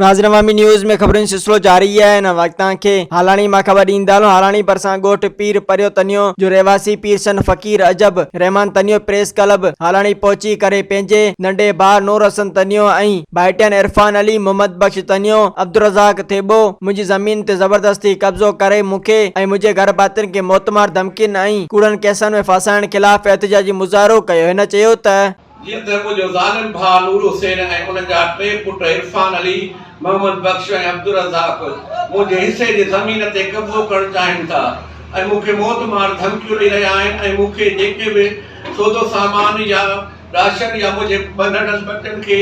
ناظرين عوامي نيوز ۾ خبرن جو سلسلو جاري آهي هن وقت توهان کي هالاڻي مان خبر ڏيندا هلون هالاڻي ڀرسان ڳوٺ پير پريو تنيو جو رهواسي پيرسن فقير عجب رحمان تنيو پريس ڪلب هالاڻي پهچي ڪري پنهنجي ننڍي ڀاء نور حسن تنيو ۽ ڀائٽين عرفان علي محمد بخش تنيو عبدالرزاق ٿيٻو منهنجي زمين تي زبردستي قبضو ڪري مون کي ۽ منهنجي گهر ڀاتين کي موتمار ڌمڪين ۽ ڪوڙن ڪيسن ۾ ڦاسائڻ خلاف احتجاجي مظاهرو ڪيو هن چيو ته. جيئن ته منهنجو ظالم ڀاء نور حسين ۽ ان جا ٽي پٽ عرفان علي، محمد بخش ۽ عبدالرزاق منهنجي حصي جي زمين تي قبضو ڪرڻ چاهين ٿا ۽ مون کي موت مار ڌمڪيون ڏئي رهيا آهن ۽ مون کي جيڪي به سودو سامان يا راشن يا منهنجي ننڍن ٻچن کي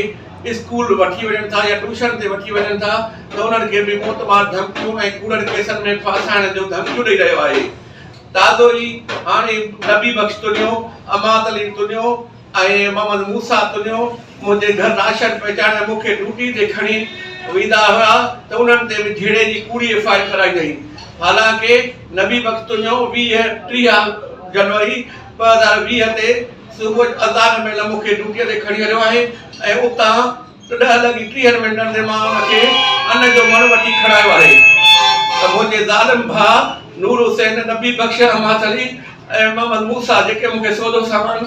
اسڪول وٺي وڃن ٿا يا ٽيوشن تي وٺي وڃن ٿا ته انهن کي به موت مار ڌمڪيون ۽ ڪوڙن ڪيسن ۾ ڦاسائڻ جو ڌمڪيون ڏئي رهيو آهي. تازو ئي هاڻي نبي بخش تنيو، امات علي تنيو ۽ محمد موسيٰ تنيو منهنجي گهر راشن پهچائڻ ۽ مون کي ڊيوٽي تي کڻي ويندا هيا ته انهن تي به جهيڙي جي ڪوڙي ايف I R ڪرائي اٿئي. حالانڪه نبي بخش تنيو 20 30 جنوري 2020 تي صبح جو اذان مهل مون کي ڊيوٽي تي کڻي هليو آهي ۽ اتان ڏهه لڳي ٽيهن منٽن تي مان ان کي ان جو مڻ وٺي کڻايو آهي ته منهنجي ظالم ڀاء نور حسين، نبي بخش، حماس علي ۽ محمد موسيٰ جيڪي مون کي سودو سامان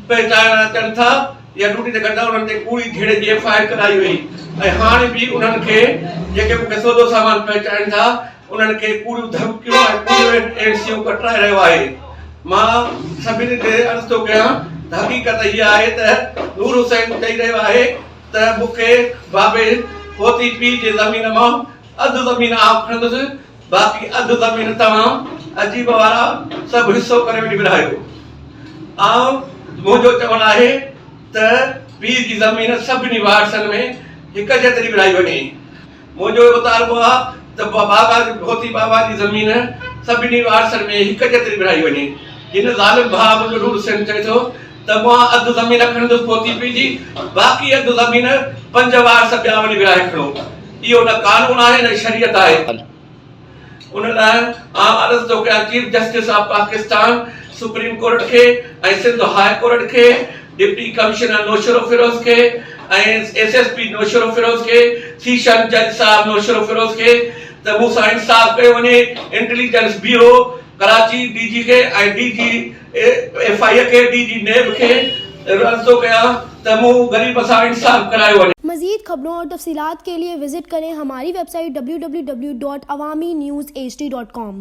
پهچائڻ اچن ٿا يا ڊيوٽي تي ڪڍندا انهن تي ڪوڙي جهيڙي جي ايف I R ڪرائي وئي ۽ هاڻي به انهن کي جيڪي مون کي سودو سامان پهچائن ٿا انهن کي ڪوڙيون ڌمڪيون ۽ ڪوڙيون اين سيون ڪٽرائي رهيو آهي. مان سڀني کي عرض ٿو ڪيان ته حقيقت هيء آهي ته نور حسين چئي رهيو آهي ته مون کي بابي فوتي پيء جي زمين مان اڌ زمين آئون کڻندس باقي اڌ زمين توهان عجيب وارا سڀ حصو ڪري وڃي ورهايو. آئون منهنجو چوڻ آهي ته پيء جي زمين سڀني وارثن ۾ هڪ جيتري ورهائي وڃي. منهنجو اهو مطالبو آ ته بابا جي ڀوتي بابا جي زمين سڀني وارثن ۾ هڪ جيتري ورهائي وڃي. هن ظالم ڀاء منهنجو نور حسين چئي ٿو ته مان اڌ زمين کڻندس ڀوتي پيء جي باقي اڌ زمين پنج وارث ٻيا وڃي ورهائي کڻو. اهو نه قانون آهي نه شريعت آهي. ان لاء آئون عرض ٿو ڪيان chief justice of Pakistan, supreme court کي ۽ سنڌ هاء ڪورٽ کي، ڊپٽي ڪمشنر نوشهروفيروز کي ۽ ايس ايس پي نوشهروفيروز کي، سيشن جج صاحب نوشهروفيروز کي ته مون سان انصاف ڪيو وڃي، انٽيليجنس بيورو ڪراچي ڊي جي کي ۽ ڊي جي ايف I اي کي، ڊي جي نيب کي عرض ٿو ڪيان ته مون غريب سان انصاف ڪرايو وڃي. مزيد خبرون اور تفصيلات کے لئے وزٽ ڪرين ھماري web site www.awamiNewsHD.com.